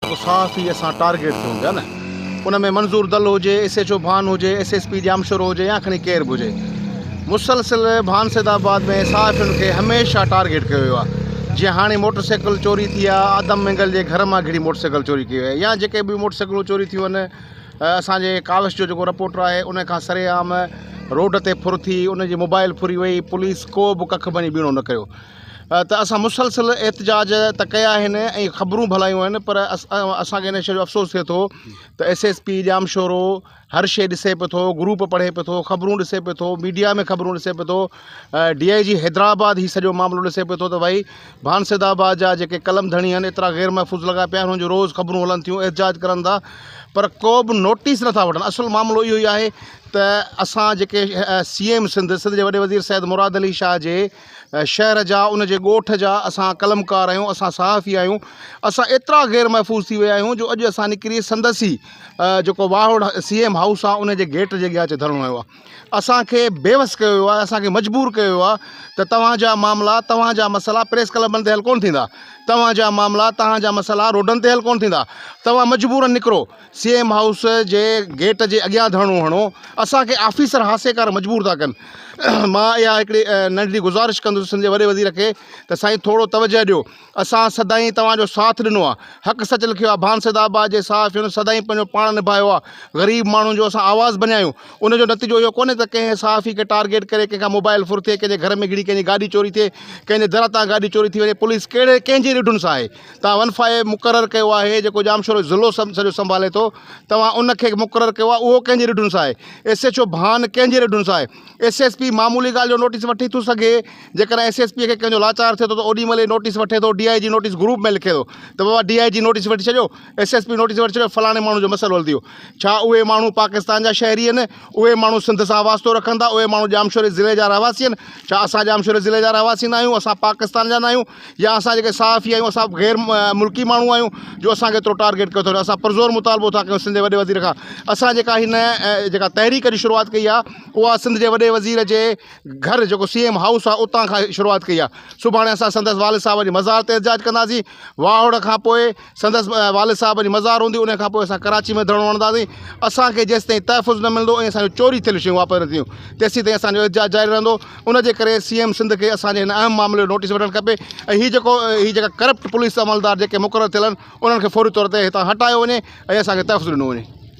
جيڪو صحافي اسان ٽارگيٽ ٿيون پيا نه ان ۾ منظور دل هجي، ايس ايڇ او ڀان هجي، ايس ايس پي ڄامشورو هجي يا کڻي ڪير به هجي مسلسل ڀان سيد آباد ۾ صحافين کي هميشه ٽارگيٽ ڪيو ويو آهي جيئن هاڻي موٽر سائيڪل چوري ٿي آهي آدم مينگل جي گهر مان گهڙي موٽر سائيڪل چوري ڪئي وئي آهي يا جيڪي به موٽر سائيڪلون چوري ٿيون آهن اسان جي ڪاوش جو جيڪو رپورٽر آهي ان کان سري عام روڊ تي ڦر ٿي ان جي موبائل ڦري وئي پوليس ڪو به ڪک ڀڃي ٻيڻو نه ڪيو ته اسان مسلسل احتجاج ته ڪيا آهن ۽ خبرون به هلايون آهن پر اسان کي ان شيء جو افسوس ٿئي ٿو ته ايس ايس پي ڄامشورو هر شيء ڏسي پيو ٿو گروپ پڙهي پيو ٿو خبرون ڏسي پيو ٿو ميڊيا ۾ خبرون ڏسي پيو ٿو ڊي I جي حيدرآباد هي سڄو معاملو ڏسي پيو ٿو ته ڀائي ڀان سيد آباد جا جيڪي قلم ڌڻي آهن ايترا غير محفوظ لڳا پيا آهن انهن جون روز خبرون هلن ٿيون احتجاج ڪرن ٿا پر ڪو به نوٽيس نٿا وٺن اصل معاملو اهو ئي آهي ته اسان جيڪي سي ايم سنڌ سنڌ جي وڏي وزير سيد مراد علي شاهه جي شهر جا ان جي ڳوٺ جا اسان قلمڪار آهيون اسان صحافي آهيون اسان ايترا غير محفوظ ٿي ويا آهيون جو اڄ اسان نڪري سندس ئي جيڪو واهڙ سي ايم هائوس آهي ان جي گيٽ جي اڳيان اچي ڌرڻو هنيو آهي اسان کي بيوس ڪيو ويو آهي اسان کي مجبور ڪيو ويو آهي ته توهان جا معاملا توهان جا مسئلا پريس ڪلبن تي حل ڪونه ٿيندا توهان جا معاملا توهان جا مسئلا روڊن تي حل ڪونه ٿيندا توهان مجبورن نڪرو سي ايم هائوس جي گيٽ جي اڳيان ڌرڻو هڻو اسان کي آفيسر هاسيڪار مجبور ٿا ڪن مان اها هڪڙي ننڍڙي گذارش ڪندس سنڌ جي وڏي وزير کي ته سائين ٿورو توجه ڏيو اسان سدائين توهان جو ساٿ ڏنو آهي حق سچ لکيو آهي ڀان سيد آباد جي صحافين سدائين پنهنجو پاڻ نڀايو آهي غريب ماڻهن جو اسان آواز بنيا آهيون ان جو نتيجو اهو ڪونهي ته ڪنهن صحافي کي ٽارگيٽ ڪري ڪنهن کان موبائل ڦر ٿئي ڪنهن جي گهر ۾ گهڙي ڪنهن جي گاڏي چوري ٿئي ڪنهن جي در تان گاڏي چوري ٿي وڃي پوليس ڪهڙي ڪنهن جي رڍن سان آهي توهان ون فائيو مقرر ڪيو آهي جيڪو ڄامشورو ضلعو سڄو سنڀالي ٿو توهان ان کي مقرر ڪيو آهي اهو ڪنهن جي رڍن سان آهي ايس ايڇ او ڀان ڪنهن جي رڍن سان آهي ايس ايس پي معمولي ڳالهه جو نوٽيس وٺي ٿو سگهي جيڪڏهن ايس ايس پي کي ڪنهن جو لاچار ٿئي ٿو ته اوڏي مهل ئي نوٽيس وٺي ٿو ڊي I جي نوٽيس گروپ ۾ لکي ٿو ته بابا ڊي I جي نوٽيس وٺي ڇڏيو ايس ايس پي نوٽيس وٺي ڇڏيو فلاڻي ماڻهو جو مسئلو حل ٿي ويو ڇا اهي ماڻهو پاڪستان جا شهري آهن اهي ماڻهو سنڌ سان واسطو رکن ٿا اهي ماڻهو ڄامشوري ضلعي جا رهواسي آهن ڇا اسان ڄامشوري ضلعي جا رهواسي نه آهيون اسان پاڪستان جا نه آهيون يا اسان جيڪي صحافي آهيون اسان غير ملڪي ماڻهو آهيون جو اسان کي ايترو ٽارگيٽ ڪيو ٿو وڃي اسان پرزور مطالبو ٿا ڪيون سنڌ جي وڏي وزير کان اسان جيڪا هن جيڪا تحريڪ جي شروعات ڪئي آهي اها سنڌ جي وڏي وزير جي گهر جيڪو سي ايم هائوس آهي اتان کان شروعات ڪئي آهي سڀاڻي اسان سندس والد صاحب جي مزار تي احتجاج ڪنداسين واهڙ کان پوء سندس والد صاحب جي مزار هوندي ان کان پوء اسان ڪراچي ۾ ڌرڻو هڻنداسين اسان کي جيستائين تحفظ نه ملندو ۽ اسان جون چوري ٿيل شيون واپس نه ٿينديون تيسين تائين اسان جو احتجاج جاري رهندو ان جي ڪري سي ايم سنڌ کي اسان جي هن اهم معاملي جو نوٽيس وٺڻ کپي ۽ هي جيڪو هي جيڪا ڪرپٽ پوليس عملدار جيڪي مقرر ٿيل آهن انهن کي فوري طور تي هتان هٽايو وڃي ۽ اسان کي تحفظ ڏنو وڃي.